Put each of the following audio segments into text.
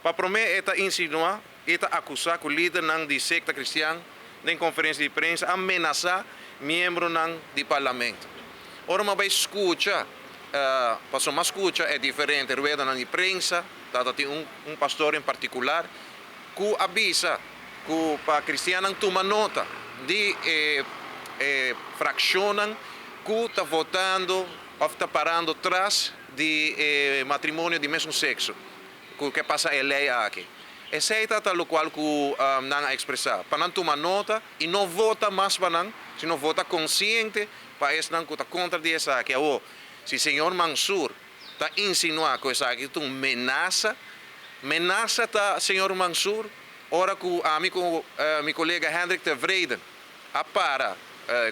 Pa promé e ta insinuá i ta akusá ku lidernan di sekta kristian den konferensia di prensa a menasá miembronan di parlamento. Ora mi a bai skucha, pasobra mi a skucha e diferente ruedanan di prensa, tabata tin un pastor en partikular ku a bisa ku pa kristiannan tuma nota di e frakshonnan ku ta votando òf ta parando tras di e matrimonio di mesun sekso ku ke pasa e lei aki. Esei ta ta lokual ku nan a ekspresá, pa nan tuma nota i no vota mas pa nan, sino vota konsiente pa esnan ku ta kontra di esaki. Awor, si señor Mansur ta insinuá ku esaki ta un menasa, menasa ta señor Mansur ora ku ami ku mi kolega Hendrik Tevreden a para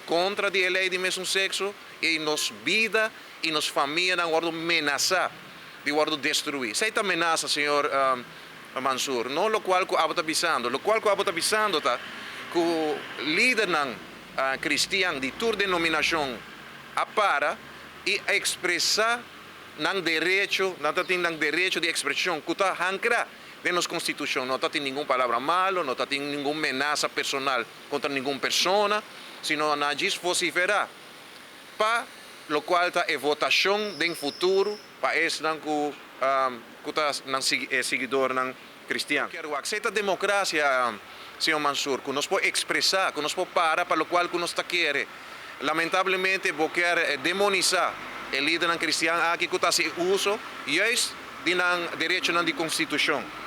kontra di e lei di mesun sekso i nos bida i nos famianan wòrdu menasá di wòrdu destruí. Esei ta menasa, señor Mansur, no lokual ku abo ta bisando. Lokual ku abo ta bisando ta ku lidernan kristian di tur denominashon a para i a ekspresá nan derecho, nan ta tin nan derecho di ekspreshon ku ta hankra den nos konstitushon. No ta tin ningun palabra malo, no ta tin ningun menasa personal kontra ningun persona, sino nan a djis vosiferá pa lokual ta e votashon den futuro pa esnan ku ku ta nan e siguidornan kristian. Kier wak si ta demokrasia, señor Mansur, ku nos por ekspresá, ku nos por para pa lokual ku nos ta kere. Lamentablemente bo kier demonisá e lidernan kristian aki ku ta hasi uso juist di nan derechonan di konstitushon.